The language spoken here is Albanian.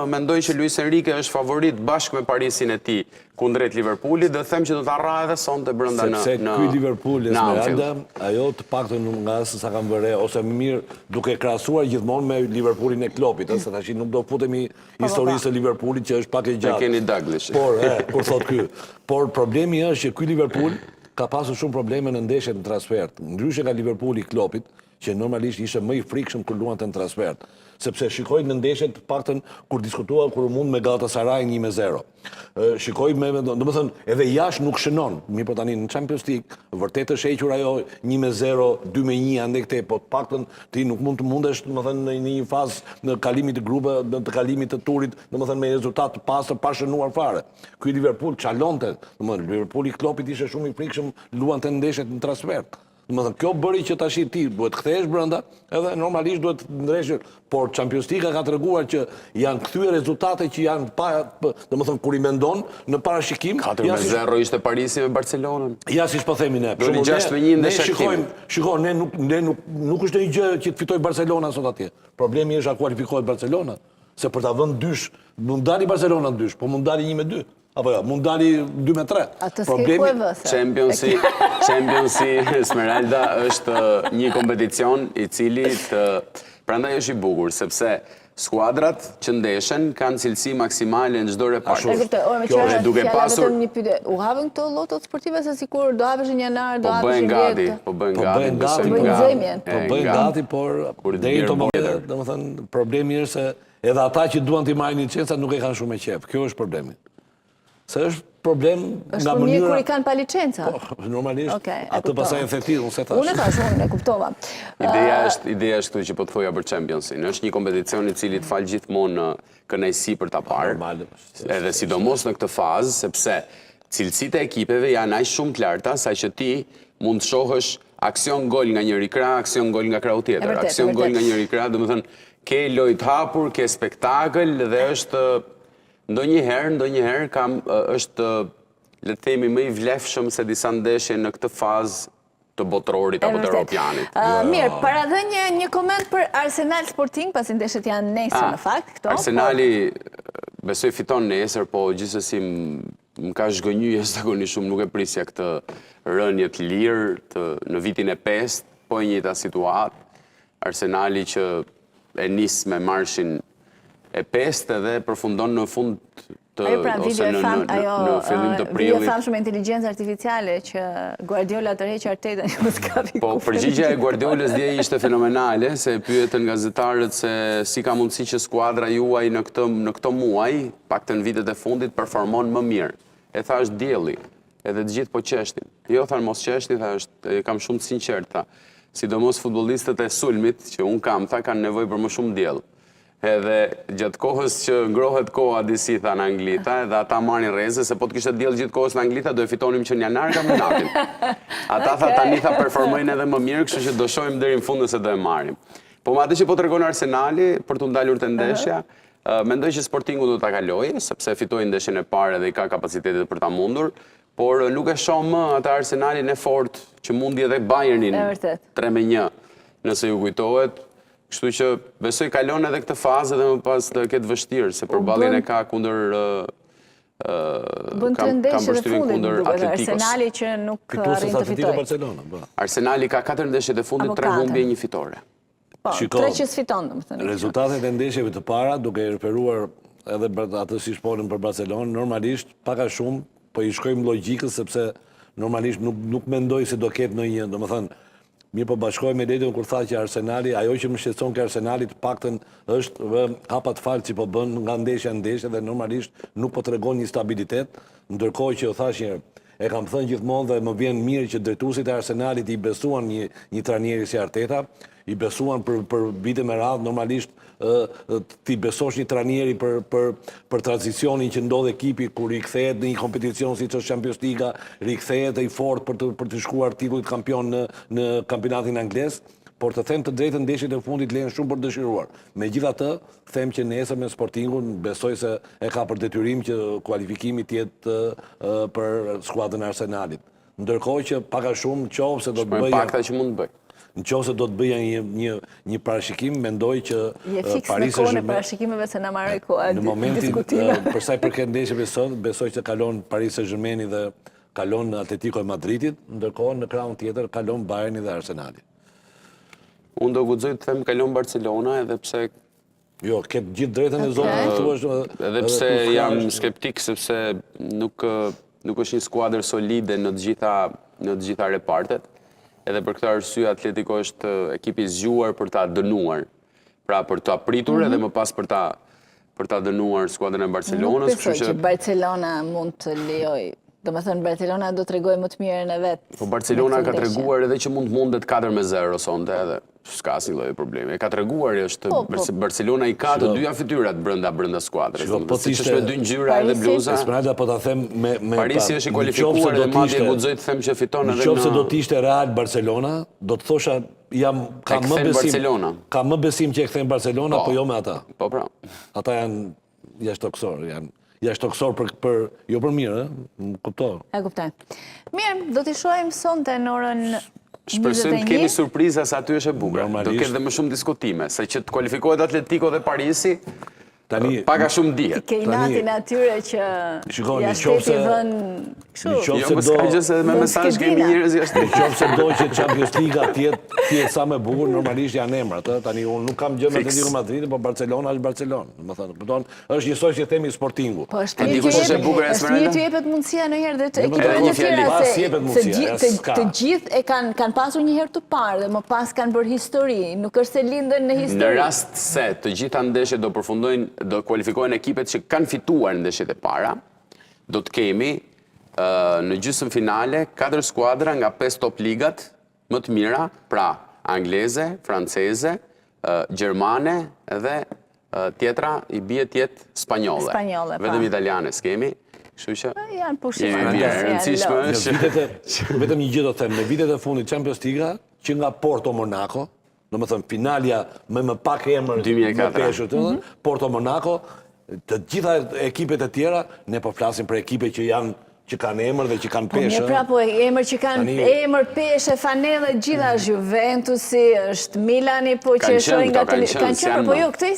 mendoj që Luis Enrique është favorit bashkë me Parisin e tij kundrejt Liverpoolit dhe them që do ta rrahë edhe sonte brenda në Sepse në ky Liverpool në Anfield. Esmeralda, ajo të paktën nga sa kam vënë re ose më mirë duke krahasuar gjithmonë me Liverpoolin e Kloppit, ëh, se tash nuk do futemi historisë së Liverpoolit që është pak e Me gjatë. Kenny Dalglish. Por, e, kur thot ky. Por problemi është që ky Liverpool ka pasur shumë probleme në ndeshjet në transfert. Ndryshe nga Liverpooli i Kloppit, që normalisht ishte më i frikshëm kur luante në transfert. Sepse shikoj në ndeshjet të paktën kur diskutua kur u mund me Galatasaray 1-0. Shikoj me, domethënë, edhe jashtë nuk shënon. Mirë po tani në Champions League vërtet është hequr ajo 1-0, 2-1 andej këtej, po të paktën ti nuk mund të mundesh, domethënë në një fazë në kalimit të grupe, në të kalimit të turit, domethënë me rezultat të pastër pa shënuar fare. Ky Liverpool çalonte, domethënë Liverpooli i Kloppit ishte shumë i frikshëm, luante ndeshjet në transfert. Domethënë kjo bëri që tash ti duhet të kthehesh brenda, edhe normalisht duhet të ndreshësh, por Champions League ka treguar që janë kthyer rezultate që janë pa, domethënë kur i mendon në parashikim, 4-0 ishte Parisi me Barcelonën. Ja siç po themi ne. Doli 6-1 ne shikojmë, shiko, ne nuk ne nuk nuk është ndonjë gjë që të fitojë Barcelona sot atje. Problemi është a kualifikohet Barcelona, se për ta vënë dysh, mund dali Barcelona në dysh, po mund dali 1 me 2. Apo jo, mund dali 2 me 3. Atë s'ke ku e vë se. Championsi, Championsi Esmeralda është një kompeticion i cili të prandaj është i bukur sepse skuadrat që ndeshen kanë cilësi maksimale në çdo repart. E kuptoj, ore me Kjo qera është duke fjala pasur vetëm një pyetje. U hapën këto llotot sportive se sikur do hapeshin në janar, do Po bëhen hapeshin gati, dhjetë. po bëhen Po gati, bëhen besoj gati, Po bëjnë nga- nxemjen. Po e, bëjnë nga- gati, por Kur të deri bjerë në këto momente, tjetër. domethënë problemi është se edhe ata që duan t'i marrin licencat nuk e kanë shumë me qejf. Kjo është problemi. Se është problem Është nga më mirë kur mënyra i kanë pa licenca. Po, normalisht. Okej, e atë kuptova. pastaj e the ti, unë s'e thash. Unë e thash, unë e kuptova. Ideja është, ideja është këtu që po të thoja për Championsin. Është një kompeticion i cili të fal gjithmonë kënaqësi për ta parë. Normal. Edhe sidomos në këtë fazë, sepse cilësitë e ekipeve janë aq shumë të larta saqë ti mund të shohësh aksion gol nga njëri krah, aksion gol nga krahu tjetër, E vërtetë, e aksion gol vërtetë. nga njëri krah, domethënë ke lojë të hapur, ke spektakël dhe është ndonjëherë, ndonjëherë kam është le të themi më i vlefshëm se disa ndeshje në këtë fazë të botërorit E apo të vërtet. europianit. Ë, mirë, paradhënie një koment për Arsenal Sporting, pasi ndeshjet janë nesër Ah, në fakt, këto. Arsenali besoj fiton nesër, po gjithsesi më ka zhgënjyer jashtëzakonisht shumë, nuk e prisja këtë rënje të lirë të, në vitin e pestë, po e njëjta situatë. Arsenali që e nis me marshin e pestë edhe përfundon në fund të Ajo pra ose video e në fam, në, ajo në fillim të ë, video e prillit. famshme me inteligjencë artificiale që Guardiola tërheq Artetën, jo s'ka Po, piku. përgjigja e Guardiolës dje ishte fenomenale, se e pyetën gazetarët se si ka mundësi që skuadra juaj në këtë në këto muaj, paktën vitet e fundit performon më mirë. E tha është dielli, edhe të gjithë po qeshnin. Jo, thanë mos qeshni, tha është e kam shumë të sinqert, tha. Sidomos futbollistët e sulmit që un kam, tha kanë nevojë për më shumë diell. Edhe gjatë kohës që ngrohet koha disi tha në Angli, tha, edhe ata marrin rreze se po të kishte diell gjithë kohës në Angli, tha do e fitonim që në janar kampionatin. Ata tha tani tha performojnë edhe më mirë, kështu që do shohim deri në fund nëse do e marrim. Po me atë që po tregon Arsenali për t'u ndalur te ndeshja, mendoj që Sportingu do ta kalojë, sepse fitoi ndeshjen e parë dhe i ka kapacitetet për ta mundur, por nuk e shoh më atë Arsenalin e fortë që mundi edhe Bayernin E vërtet. 3-1, nëse ju kujtohet. Kështu që besoj kalon edhe këtë fazë dhe më pas do e ketë vështirë, se përballjen e ka kundër ë, ë, Bën kam tre kam ndeshjet e përshtypjen fundit, kundër duket Atletikos. Arsenali që nuk Fitues arrin të Atletico fitojë. Barcelona, po. Arsenali ka katër ndeshjet e fundit, Apo tre katër. humbje, një fitore. Po, Shiko, tre që s'fiton, domethënë. Rezultatet e ndeshjeve të para, duke i referuar edhe për atë si folëm për Barcelonën, normalisht pak a shumë po i shkojmë logjikës sepse normalisht nuk nuk mendoj se do ketë ndonjë, domethënë Mirë po bashkoj me Ledin kur tha që Arsenali, ajo që më shqetëson ke Arsenali të paktën është vë, hapat falë që po bën nga ndeshja në ndeshje dhe normalisht nuk po tregon një stabilitet, ndërkohë që u thash një herë, e kam thënë gjithmonë dhe më vjen mirë që drejtuesit e Arsenalit i besuan një një trajneri si Arteta, i besuan për për vite me radhë, normalisht ë ti besosh një trajneri për për për tranzicionin që ndodh ekipi kur i kthehet në një kompeticion siç është Champions League, rikthehet i fortë për të për të shkuar titullit kampion në në kampionatin anglez, por të them të drejtën ndeshjet e fundit lënë shumë për dëshiruar. Megjithatë, them që nesër me Sportingun besoj se e ka për detyrim që kualifikimi të jetë ë, për skuadrën e Arsenalit. Ndërkohë që pak a shumë qoftë se do të Po e bëjë pakta që mund të bëj. Në qoftë se do të bëja një një një parashikim, mendoj që Je fiks në Paris kohën e Saint-Germain parashikimeve se na mbaroi koha në momentin diskutime. për sa i përket ndeshjeve sot, besoj që kalon Paris Saint-Germaini dhe kalon Atletico e Madridit, ndërkohë në krahun tjetër kalon Bayerni dhe Arsenali. Unë do guxoj të them kalon Barcelona edhe pse Jo, ke të gjithë drejtën e Zotit të thuash edhe pse jam skeptik sepse nuk nuk është një skuadër solide në të gjitha në të gjitha repartet. Edhe për këtë arsye Atletico është ekipi i zgjuar për ta dënuar. Pra për ta pritur edhe më pas për ta për ta dënuar skuadrën e Nuk Barcelonës, besoj kështu që që Barcelona mund të lejoj. Domethënë Barcelona do tregojë më të mirën e vet. Po Barcelona në këtë ka ndeshje. treguar edhe që mund të mundet 4-0 sonte edhe s'ka asnjë lloj problemi. E ka treguar është Po, po. Barce- Barcelona i ka të dyja fytyrat brenda brenda skuadrës. Shiko, po Siç t'ishte- është me dy ngjyra edhe Parisi- bluza. Esmeralda po ta them me me Parisi pa, është i në qoftë se kualifikuar do dhe madje t'ishte- guxoj të them që fiton Në edhe qoftë se në do të ishte Real Barcelona, do të thosha jam ka E më kthen besim. Barcelona. Ka më besim që e kthen Barcelona, po, jo me ata. Po pra. Ata janë jashtëtoksor, janë jashtëtoksor për për jo për mirë, ë, më kupto. E kuptoj. Mirë, do t'i shohim sonte në orën Shpresojmë të kemi 21. surpriza se aty është e bukur. Do Normalisht. ketë dhe më shumë diskutime, se që të kualifikohet Atletico dhe Parisi, Tani pak a shumë dihet. Ke inatin atyre që Shiko, në ja qoftë shteti se- vën kështu. në qoftë Jo, se po s'ka do- gjë se me Do mesazh kemi skedina. njerëz jashtë. Në qoftë se do që Champions League të jetë të jetë sa më bukur, normalisht janë emrat, ë. Tani unë nuk kam gjë me Fix. Atletico Madridin, po Barcelona është Barcelona, domethënë, kupton? Është njësoj si themi Sportingu. Po është E di mirë kush t'ju është e jepet, bukur, është mirë Esmeralda? t'ju jepet mundësia ndonjëherë dhe të Jo, po, ekipeve edhe të një fjali. tjera Pa, se s'jepet se mundësia, gji- ja, të, s'ka. të gjithë e kanë kanë pasur një herë të parë dhe më pas kanë bërë histori, nuk është se lindën në Në histori. rast se të gjitha ndeshjet do përfundojnë, do kualifikohen ekipet që kanë fituar ndeshjet e para, do të kemi ë, në gjysmë finale katër skuadra nga pesë top ligat më të mira, pra angleze, franceze, ë, gjermane dhe ë, tjetra i bie të jetë spanjolle. Spanjolle, pa. Vetëm italiane s'kemi, kështu që Janë pushim Jemi ato, mirë, e si janë rëndësishme lodhë. Në është vitet e vetëm një gjë do të them, në vitet e fundit Champions League që nga Porto Monaco, domethënë finalja me më pak emër, 2004. më peshë, të mm Porto Monaco, të gjitha ekipet e tjera, ne po flasim për ekipe që janë që kanë emër dhe që kanë Po peshë. mirë pra, po emër që kanë Tani- emër, peshë, fanelle, gjitha është Juventusi, është Milani, po që Kanë e shohin qenë nga këto, kanë tele- qenë, kanë qenë, s'janë po më. jo, këtë.